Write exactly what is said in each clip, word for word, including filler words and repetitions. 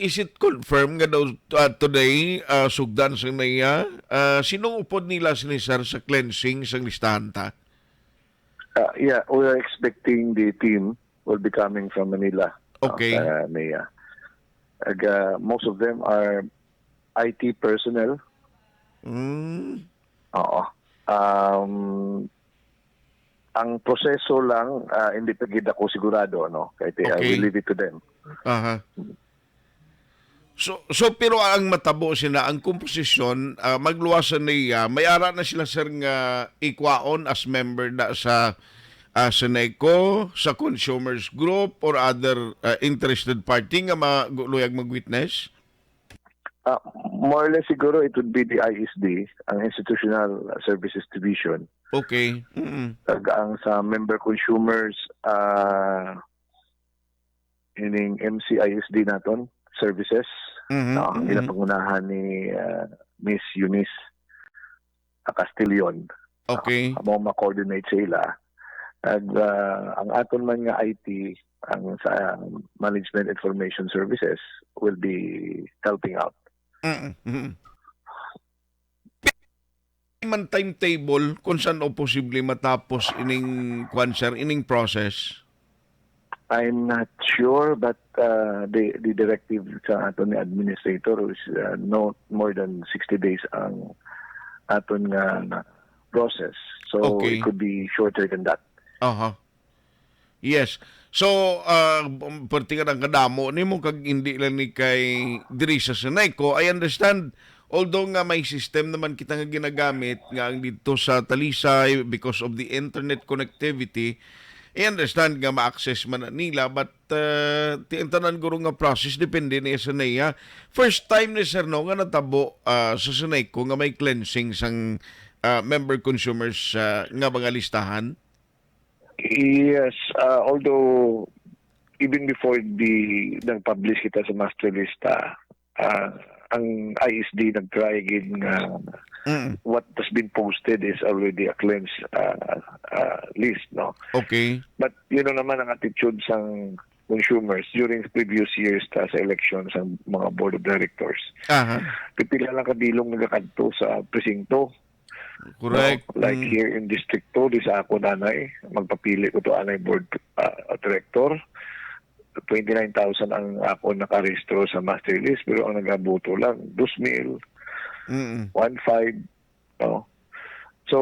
is it confirmed nga daw, ah, today, ah, sugdan sa niya? Ah, sinong upod nila sini, sir, sa cleansing sang listahan ta? Uh, yeah, we are expecting the team will be coming from Manila. Okay. Uh, may, uh, ag-, uh, most of them are I T personnel. Mm. Oo. Um, ang proseso lang, uh, hindi pa gid ako sigurado, no? Kaya I will leave it to them. Aha. So, so, pero ang matabo sina, ang komposisyon, ah, magluwasan niya, may ara na sila, sir, nga ikwaon as member na sa, ah, Seneco, sa consumers group, or other, ah, interested party nga ma-, luyag mag-witness? Ah, more or less siguro it would be the I S D, ang Institutional Services Division. Okay. Mm-mm. Kag ang sa member consumers, ah, ining M C I S D naton services, mhm, no? Mhm. Ila pangunahan ni, ah, Miss Eunice, ah, Castillon. Okay. Amo ma-coordinate sa ila. Ag, ah, ang aton man nga I T, ang sa Management Information Services will be helping out. Mm, mm. Man timetable kung saan o posible matapos ining kwan, sir, ining process? I'm not sure, but, uh, the, the directive sa aton ni administrator is, uh, no more than sixty days ang aton nga process. So, okay, it could be shorter than that. Aha. Yes. So, ah, um, perti nga ang kadamo nimo kag hindi lang ni kay diri sa Seneco. I understand, although nga may system naman kita nga ginagamit nga ang dito sa Talisay because of the internet connectivity, I understand nga ma-access man na nila, but, ah, ti-, ang tanan guro nga process depende ni sa niya. First time ni sir, no, nga natabo, ah, sa Seneco nga may cleansing sang, ah, member consumers, ah, nga mga listahan? Yes, uh, although even before the nag-publish kita sa master lista, uh, ang I S D nag-try gid nga Mm. what has been posted is already a cleansed, uh, uh, list, no? Okay. But you know naman ang attitude sang consumers during previous years ta sa election sa mga board of directors. Aha. Pipila lang ka bilog nagakadto sa presinto. Correct. No? Like Mm. here in District two, di sa ako nanay, magpapili ko to anay board, ah, director. Twenty-nine thousand ang ako nakarehistro sa master list, pero ang nagaboto lang, dos mil, Mm. one five, no? So,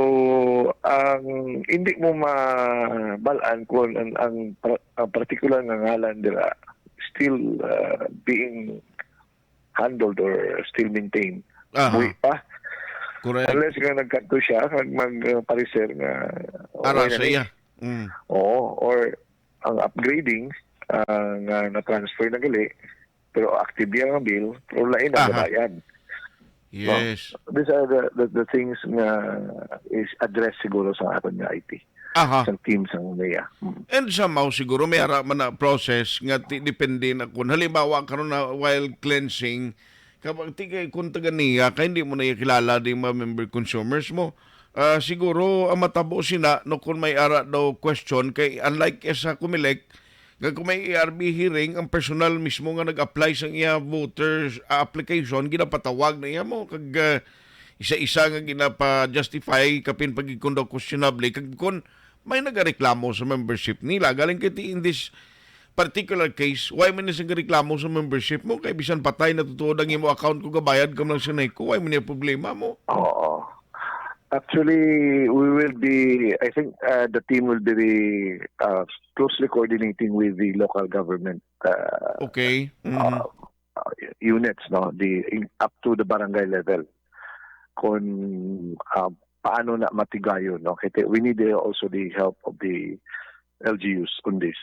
ang hindi mo mabalaan kung ang, ang pra-, ang particular nga ngalan dira still, ah, being handled or still maintained. Aha. Buhi pa. Correct. Unless nga nagkadto siya, kag mag, uh, pareser nga, Ara okay na sa ni. iya. Mm. Oo, or ang upgrading, ah, nga na-transfer na gali, pero active yan ang bill, pero lain ang Aha. gabayad. No? Yes. These are the, the, the things nga is addressed siguro sa aton nga I T. Aha. Sang team sang meya. Mm. And somehow siguro may ara man na process nga ti-, depende na kung halimbawa karon na while cleansing, kapag ti kay kung taga niya, kay hindi mo na iya kilala di mga member consumers mo. Ah, siguro ang matabo sina no kung may ara daw question kay unlike sa Comelec, nga kung may A R B hearing, ang personal mismo nga nag-apply sang iya voters, ah, application, ginapatawag na iya mo kag, ah, isa-isa nga ginapa-justify kapin pagikon daw questionable kag kun may nagareklamo sa membership nila. Galing kay ti in this particular case, why man sila gareklamo sa membership mo? Kay bisan patay na tutuod ang imo account ko gabayad ka man sa Seneco, why man yung problema mo? Oo. Actually, we will be, I think, uh, the team will be, uh, closely coordinating with the local government, uh, Okay. Mhm. uh, uh, units, no, the, in, up to the barangay level. Kung, uh, paano na matigayon, no? Kaya we need, uh, also the help of the L G Us on this.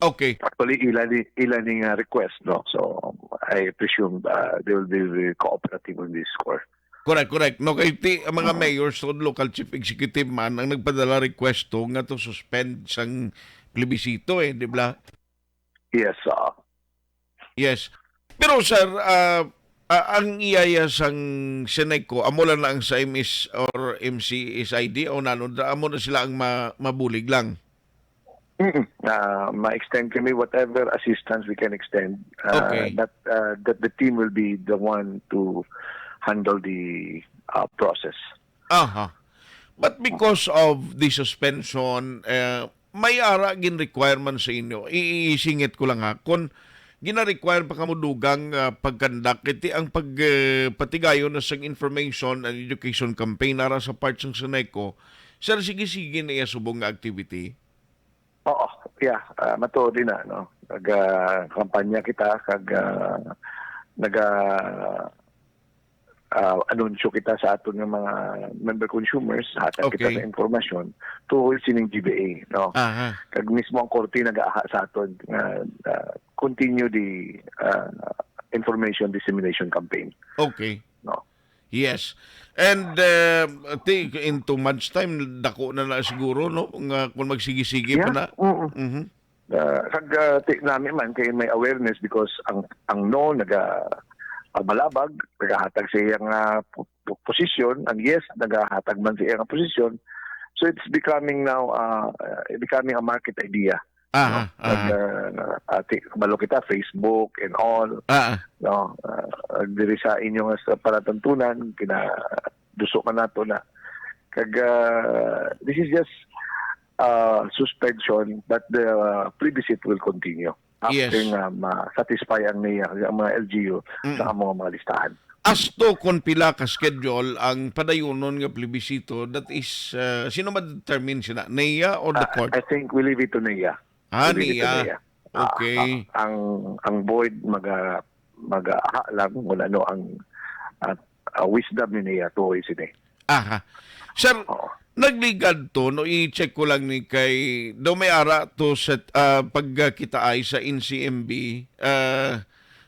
Okay. Actually, ila ni, ila ni nga request, no? So, I presume, uh, they will be very cooperative on this score. Correct, correct. No, kay ti, ang mga Mm. mayors o local chief executive man ang nagpadala request to nga to suspend sang plebisito, eh, di ba? Yes, oo. Yes. Pero, sir, ah, ah, ang iyaya sang Seneco, amo lang na ang sa M S or M C S I D o nano, amo na sila ang ma-, mabulig lang? Mm-mm. Ah, ma-extend kami whatever assistance we can extend, ah, Okay. that, ah, that the team will be the one to handle the, ah, process. Aha. But because of the suspension, eh, may ara gin requirement sa inyo. I-, isingit ko lang ha. Kung gina-require pa kamo dugang, ah, pag-conduct, iti ang pag, eh, patigayon na sang information and education campaign ara sa part sang Seneco, sir, sige-sige na iya subong nga activity? Oo, yeah, ah, matuod din na, no? Nag, ah, kampanya kita, kag, ah, naga, ah, anunsyo kita sa aton nga mga member consumers, hatag kita Okay. sa impormasyon tungod sining G B A, no? Aha. Kag mismo ang korte nag-aaha sa aton nga, ah, continue the, ah, information dissemination campaign. Okay. No? Yes. And, uh, ti-, in two months time, dako na na siguro, no? Nga kung magsigi-sigi pa Yeah, na. oo. Mhm. Ah, kag, ah, ti-, nami man kay may awareness because ang, ang no naga, ah, balabag, nagahatag sa iyang, ah, po-, po-, posisyon, ang yes nagahatag man sa iyang posisyon. So it's becoming now, ah, ah, becoming a market idea. Aha, No? Kag, aha. ah, ati, kabalo kita, Facebook and all. Ah, No? Ah, diri sa inyo nga sa palatuntunan, kinaduso man nato na. Kag, ah, this is just, ah, suspension, but the, ah, plebiscite will continue after Yes. nga ma-satisfy ang niya, ang mga L G U Mm. sa among mga listahan. As to kung pila ka schedule ang padayunon nga plebisito, that is, uh, sino ma-determine sina? NEA or the Ah, court? I think we leave it to NEA. Ah, We leave it to NEA. NEA. Ah, Okay. ah, ang, ang board maga-, mag-aaha lang kung ano ang, ah, ah, wisdom ni NEA tuhoy sini. Aha. Sir, Oo. nagligad to, no, i-check ko lang ni kay, daw may ara to sa, ah, pagkitaay sa N C M B, ah,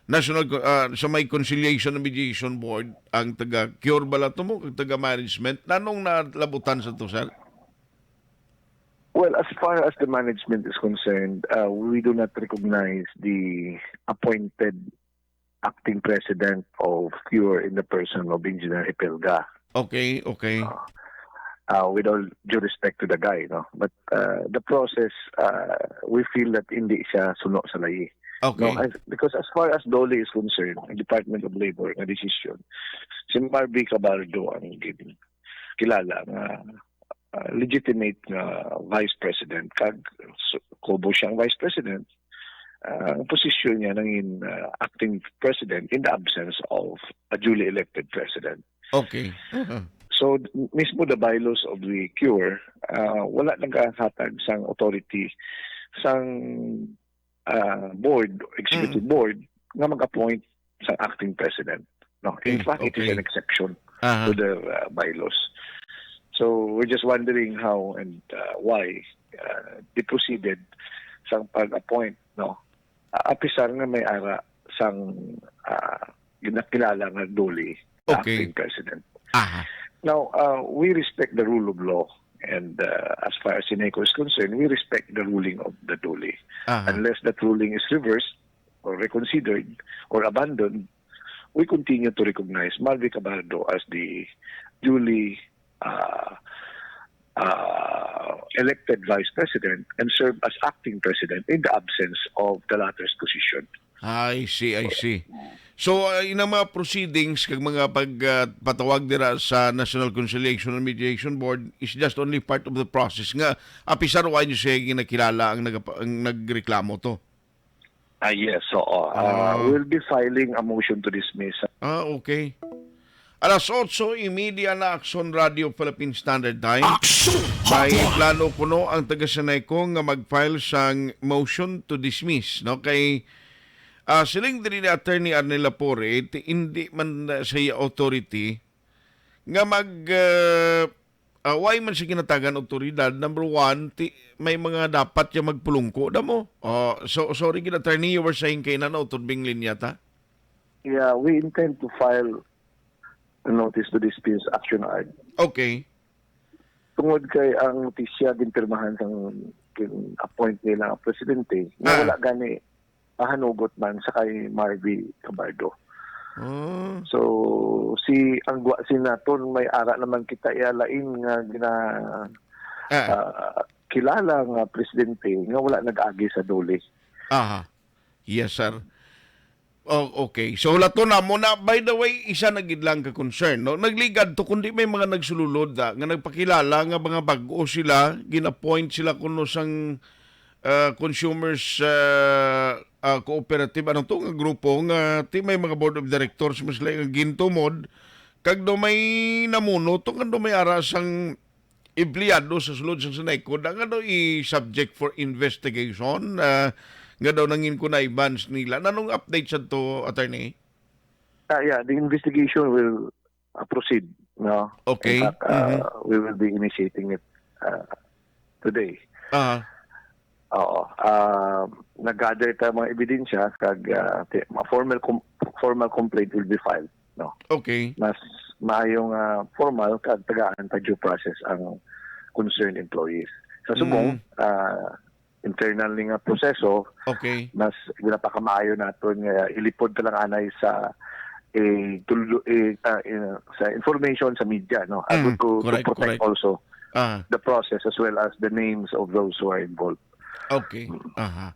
National Co-, ah, sa may Conciliation and Mediation Board, ang taga cure bala to mo, ang taga management. Nanong nalabutan sa to, sir? Well, as far as the management is concerned, uh, we do not recognize the appointed acting president of cure in the person of Engineer Epelga. Okay, okay. Uh, uh, with all due respect to the guy, no? But, uh, the process, uh, we feel that hindi siya suno sa layi. Okay. No, as, because as far as DOLE is concerned, ang Department of Labor nga decision, si Marby Cabardo ang gin-, kilala nga, uh, legitimate nga vice president. Kag su-, kubo siyang vice president, uh, ang posisyon niya nangin, uh, acting president in the absence of a duly elected president. Okay. Uh-huh. So, d-, mismo the bylaws of the cure, uh, wala nagahatag sang authority sang, uh, board, executive Mm. board, nga mag-appoint sang acting president. No? In Mm, fact, it is okay. an exception Aha. to the, uh, bylaws. So, we're just wondering how and, uh, why, uh, they proceeded sang pag-appoint, no? Uh, apisar nga may ara sang, uh, ginakilala nga DOLE, Okay. acting president. Aha. Now, uh, we respect the rule of law, and, uh, as far as Seneco is concerned, we respect the ruling of the DOLE. Aha. Unless that ruling is reversed or reconsidered or abandoned, we continue to recognize Marby Cabardo as the duly, uh, uh, elected vice president and serve as acting president in the absence of the latter's position. I see, I see. So, uh, inang mga proceedings kag mga pag, uh, patawag dira sa National Conciliation and Mediation Board is just only part of the process nga apisar wa niyo siya ginakilala ang nagapa-, ang nagreklamo to? Ah, yes, oo. Ah, Ah. we'll be filing a motion to dismiss. Ah, okay. Alas otso y media na, Aksyon Radio Philippine Standard Time. Aksyon! May plano kuno ang taga Seneco nga mag-file sang motion to dismiss, no? Kay, ah, siling diri ni Attorney Arnel Lapore, ti-, hindi man, ah, sa iya authority nga mag, ah, ah, why man siya ginatagan otoridad? Number one, ti-, may mga dapat siya magpulungko, damo. Oh, so, sorry gid, Attorney, you were saying kay na, no, Utod Bing Linya ta? Yeah, we intend to file a notice to dismiss action art. Okay. Tungod kay ang notisya ginpirmahan sang gin-appoint nila nga presidente, nga Ah. wala gani mahanugot man sa kay Marby Cabardo. Oh. So, si, ang gwa-, si naton may ara naman kita iya lain nga gina-, Ah. ah, kilala nga presidente nga wala nag-agi sa DOLE. Aha. Yes, sir. Oh, okay. So, hulaton na mo na, by the way, isa na gid lang ka concern, no? Nagligad to, kundi may mga nagsululod na, nga nagpakilala nga mga bag-o sila, gin-appoint sila kuno sang ah, consumers ah, ah, cooperative, ano to nga grupo nga ti may mga board of directors mo sila nga gintumod, kag do may namuno to nga do may ara sang empleyado sa sulod sang Sineco na nga daw i-subject for investigation, ah, nga daw nangin ko na advance nila. Nanong update sa to, attorney? Ah, yeah, the investigation will uh, proceed, no? Okay. In fact, uh, we will be initiating it uh, today. Ah, Oo. Uh, nag-gather ta mga ebidensya kag uh, ti- ma- formal com- formal complaint will be filed, no? okay. Mas maayong uh, formal kag tagaan ta due process ang concerned employees. Sa subong, uh, internal ni nga proseso, Okay. mas ginapakamaayo naton nga ilipod ta lang anay sa eh, tulo, eh, ah, eh, sa information sa media, no? Able Mm, to, correct, to protect correct. Also Ah, the process as well as the names of those who are involved. okay. Aha.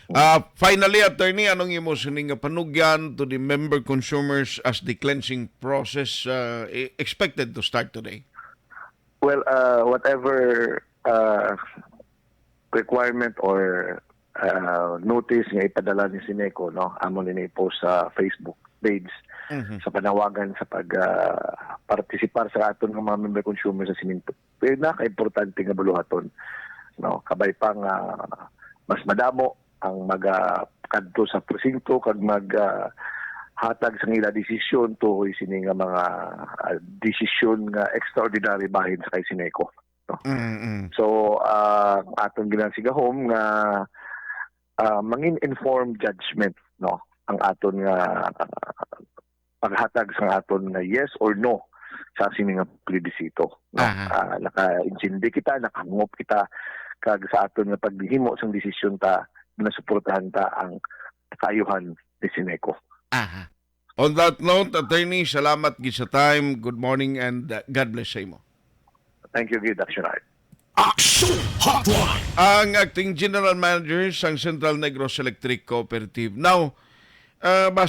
Ah, finally, attorney, anong imo sining nga panugyan to the member consumers as the cleansing process uh, e- expected to start today? Well, uh, whatever uh, requirement or uh, notice nga ipadala ni Sineco, no, amo ni post sa Facebook page Mhm. sa panawagan sa pag uh, partisipar sa aton nga mga member consumers sa sining, eh, naka-importante nga buluhaton, no, kabay pa nga mas madamo ang maga kadto sa presinto kag mag uh, hatag sang ila desisyon tuhoy sini nga mga uh, desisyon nga extraordinary bahin sa kay Sineco. Mm-mm. So, ah, ang aton ginansigahom nga ah, mangin informed judgment, no, ang aton nga ah, paghatag sang aton nga yes or no sa sini nga plebisito, no? Aha. Ah, naka-intindi kita, nakahangop kita, kag sa aton nga paghimo sang desisyon ta, nasuportahan ta ang kaayuhan ni Sineco. Aha. On that note, attorney, salamat gid sa time. Good morning and uh, God bless sa imo. Thank you, Gid Action Art. Action Hotline. Ang acting general manager sang Central Negros Electric Cooperative. Now, uh,